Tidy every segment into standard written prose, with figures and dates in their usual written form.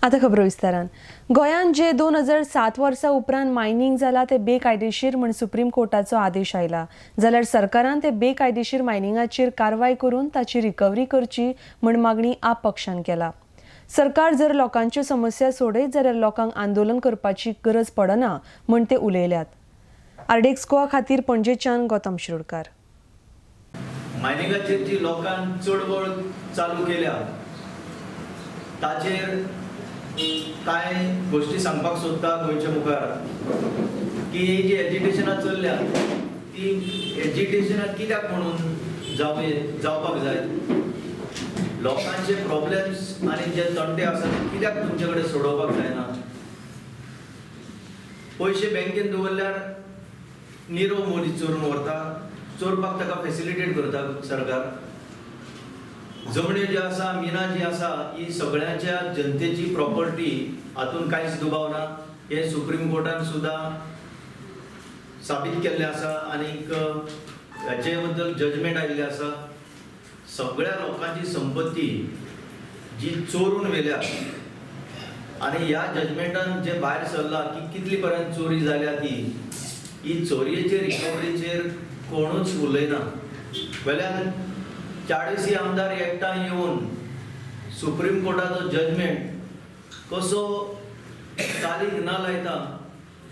आतां खबरो विस्तारान. गोंयांत जे 2007 वर्सा उपरांत मायनींग जाला ते बेकायदेशीर म्हूण सुप्रीम कोर्टाचो आदेश आयला, जाल्यार सरकारान ते बेकायदेशीर मायनिंगाचेर कारवाय करून ताची रिकव्हरी करची म्हूण मागणी आप पक्षान केला. सरकार जर लोकांच्यो समस्या सोडयत जाल्यार लोकांक आंदोलन करपाची गरज पडना म्हूण ते उलयल्यात. आरडीएक्स गोवा खातीर पणजेच्यान गौतम शिरोडकार. मायनिंगाचेर जी लोकांक चळवळ चालू केल्या ताचेर कांय गोश्टी सांगपाक सोदता गोंयच्या मुखार की ही जी एजिटेशनां चल्ल्या ती एजिटेशनां कित्याक म्हणून जावये जावपाक जाय? लोकांचे प्रॉब्लेम्स आनी जे तंटे आसा ते कित्याक तुमचे कडेन सोडोवपाक जायना? पयशे बँकेन दवरल्यार निरव मोदी चोरून व्हरता, चोरपाक ताका फेसिलिटेट करता सरकार. जमण्यो ज्यो आसा, मिनां जी आसा, ही सगळ्यांच्या जनतेची प्रॉपर्टी, हातून कांयच दुबाव ना. हें सुप्रीम कोर्टान सुद्दां साबीत केल्लें आसा आनीक हाचे बद्दल जजमेंट आयिल्लें आसा. सगळ्या लोकांची संपत्ती जी चोरून व्हेल्या आनी ह्या जजमेंटान जे भायर सरला की कितली पर्यंत चोरी जाल्या, ती ही चोरयेचेर रिकवरीचेर कोणूच उलयना. वेल्यान 40 आमदार एकठांय येवन सुप्रीम कोर्टाचो जजमेंट कसो चालीक ना लायता,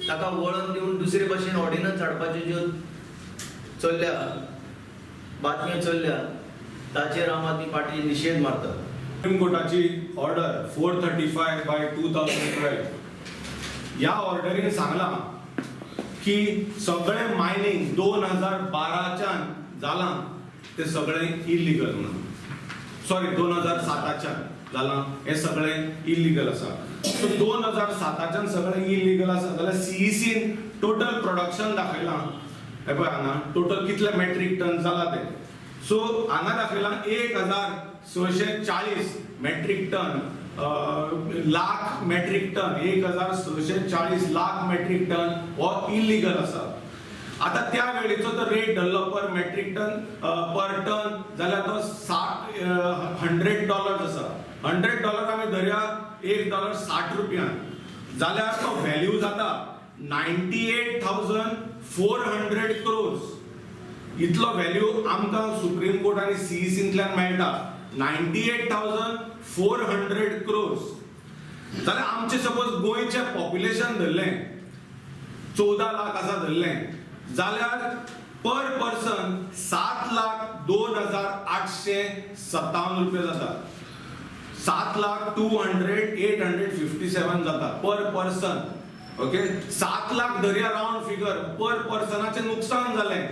ताका वळण दिवन दुसरे भशेन ऑर्डिनन्स हाडपाच्यो ज्यो चल्ल्या, बातम्यो चल्ल्या, ताचेर आम आदमी पार्टी निशेध मारता. सुप्रीम कोर्टाची ऑर्डर 435/2012, ह्या ऑर्डरीन सांगलां की सगळें मायनींग 2012च्यान जालां ते सगळें इलिगल म्हणून, सॉरी, 2007च्यान जालां हें सगळें इलिगल आसा. सो 2007च्यान सगळें इलिगल आसा जाल्यार सीईसीन टोटल प्रोडक्शन दाखयलां. हे पळय, हांगा टोटल कितले मेट्रीक टन जाला ते. सो हांगा दाखयलां 1640 metric ton, lakh metric ton, 1640 lakh metric ton हो इलिगल आसा. आता त्या वेळेचो तो रेट धरलो पर मेट्रीक टन, पर टन जाल्यार तो 100 डॉलर्स आसा. 100 डॉलर आमी धरया, 1 डॉलर 60 रुपयान जाल्यार तो व्हॅल्यू जाता 98,400 crores. इतलो व्हॅल्यू आमकां सुप्रीम कोर्ट आनी सीईसींतल्यान मेळटा, 98,400 crores. जाल्यार आमचें सपोज गोंयचें पॉप्युलेशन धरलें, 14 लाख आसा धरलें, जाल्यार पर पर्सन 7,02,857 रुपया जाता. 7 लाख 200 857 जाता पर पर्सन. ओके, 7 लाख धरया रावंड फिगर, पर पर्सनाचें नुकसान जालें.